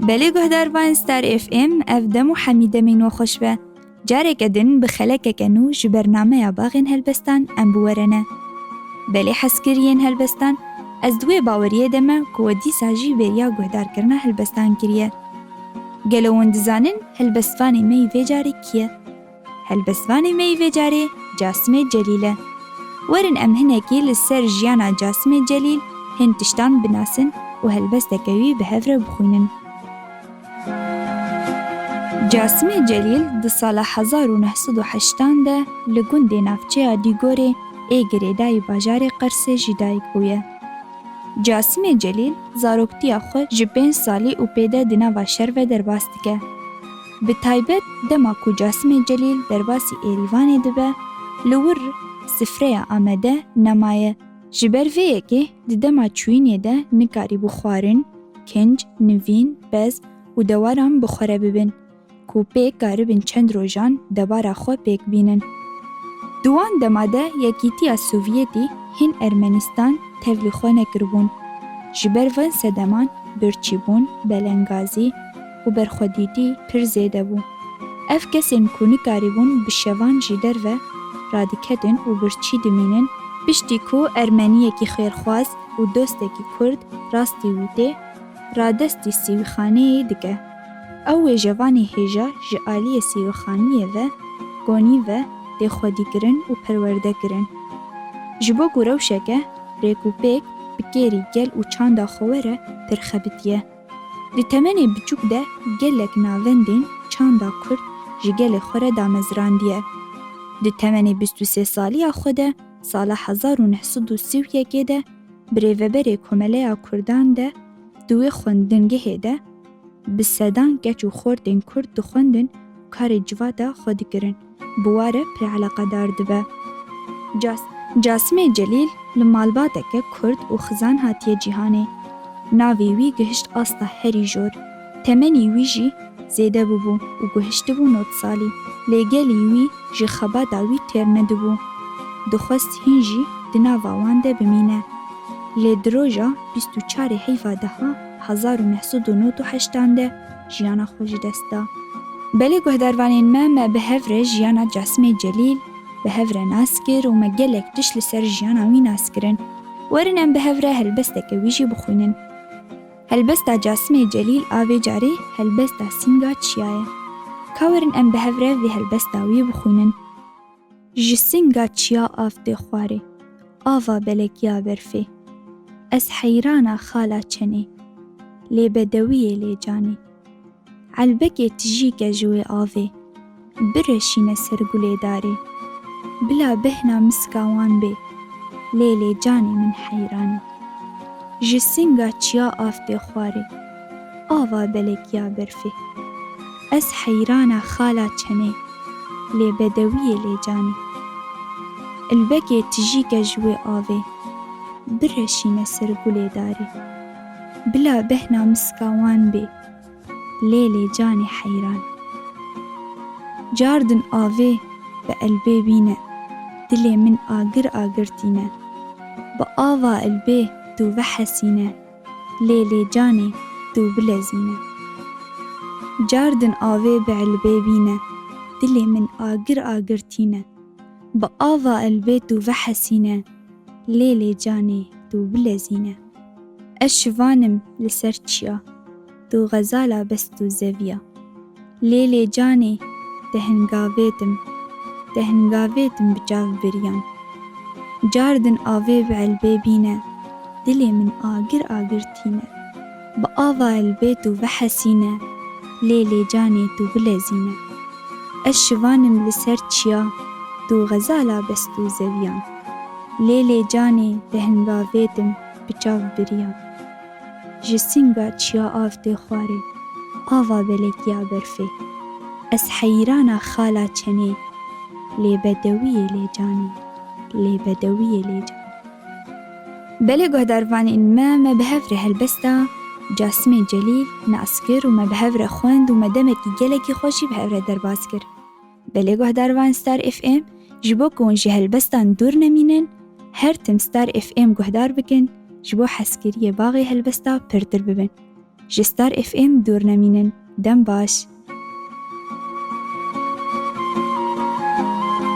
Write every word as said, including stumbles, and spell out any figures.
Belê guhdarvan Star F M, ev dem û hemî demên we xweş be. Careke din bi xelekeke nû ji bernameya Baxên Helbestan em bi we re ne. Belê hezkiriyên helbestan, ez di wê baweriyê de me ku we dîsa jî bêriya guhdarkirina helbestan kiriye. Gelo hûn dizanin helbestvanê me yî vê carê kî ye? Helbestvanê me yî vê carê Casimê Celîl e. Werin em hinekî li ser jiyana Casimê Celîl, hin tiştan binasin û helbesteke wî bi hev re bixwînin. Casimê Celîl di sala hezar û neh sed û heştan de li gundê navçeya Dîgorê ê girêdayî bajarê Qersê ji dayik bûye. Casimê Celîl zaroktiya xwe ji pênc salî û pê de di nava şer ve derbas dike. Bi taybet dema ku Casimê Celîl derbasî Êrîvanê dibe, li wir sifreya amade nemaye. Ji ber vê yekê di dema çûyînê de nikarîbû xwarin, kinc, nivîn, bez û dewaran bi xwe re bibin, ku pêk karibin çend rojan debara xwe pêk bînin. Di wan dema de Yekîtiya Sovyetî hin Ermenîstan tevlî xwe nekiribûn. Ji ber van sedeman birçîbûn, belengazî û berxwedîtî pir zêde bû. Ev kesên ku nikarîbûn bi şevan ji derve radiketin û birçî dimînin, piştî ku Ermeniyekî xêrxwaz û dostekî Kurd rastî wî tê, radestî sîwîxaneyê dike. Ew wêjevanê hêja ji aliyê sîwîxaniyê ve, gonî ve tê xwedîkirin û perwerde kirin. Ji bo ku rewşeke rêk û pêk bi kêrî gel û çanda xwe were pir xebitiye. Di temenê biçûk de gelek navendên çanda Kurd ji gelê xwe re damezirandiye. Di temenê bîst û sê saliya xwe de, sala hezar û neh sed û sî û yekê de, bi rêveberê Komeleya Kurdan de, di wê xwendingehê de, bi sedan keç û xortên Kurd dixwendin û karê civata xwe dikirin, bi wa re pir eleqedar dibe. Cas-, Casimê Celîl li malbateke Kurd û xizan hatiye cîhanê. Navê wî gihişt asta herî jor. Temenî wî jî zêde bûbû û guhiştibû nod salî. Lê gelî wî ji xebata wî têr nedibû. Dixwest hîn jî di nava wan de bimîne. Lê di roja bîst û çarê heyva deha hezar û neh sed û nod û heştan de jiyana xwe ji dest da. Belê guhdarvanên me, me bi hev re jiyana Casimê Celîl bi hev re nas kir û me gelek tişt li ser jiyana wî nas kirin. Werin em bi hev re helbesteke wî jî bixwînin. Helbesta Casimê Celîl a vê carê helbesta Sînga Çiya ye. Ka werin em bi hev re vê helbesta wî bixwînin. Ji singa çiya av tê xwarê, ava belekiya berfê. Ez heyrana xala çenê, lê bedewiyê lê canê. Elbekê tijîke ji wê avê, bireşîne ser gulê darê. Bila behna miska wan bê, lê lê canê min heyran e. Ji singa çiya av tê xwarê, ava belekiya berfê. Ez heyrana xala çenê, lê bedewiyê lê canê. Elbekê tijîke ji wê avê, bireşîne ser gulê darê. Bila behna miska wan bê, lê lê canê heyran. Cardin avê bi elbê bîne, dilê min agir agir tîne. Bi ava elbê tu vehesîne, lê lê canê tu bilezîne. Cardin avê bi elbê bîne, dilê min agir agir tîne. Bi ava elbê tu vehesîne, lê lê canê tu bilezîne. Ez şivan im li ser çiya, tu xezala best û zeviya. Lê lê canê te hingavêtim, te hingavêtim bi çav biriyan. Cardin avê bi elbê bîne, dilê min agir agir tîne. Bi ava elbê tu vehesîne, lê lê canê tu bilezîne. Ez şivan im li ser çiya, tu xezala best û zeviyan. Lê lê canê te hingavêtim bi çav biriyan. Ji singa çiya av tê xwarê, ava belekiya berfê. Ez heyrana xala çenê, lê bedewiyê lê canê, lê bedewiyê lê canê. Belê guhdarvanên me, me bi hev re helbesta Casimê Celîl nas kir û me bi hev re xwend û me demekî gelekî xweş jî bi hev re derbas kir. Belê guhdarvan Star F M, ji bo ku hûn ji helbestan dûr nemînin, her tim Star F M guhdar bikin, ji bo hezkiriyê baxê helbesta pirtir bibin. Ji Star F M dûr nemînin. Dem baş.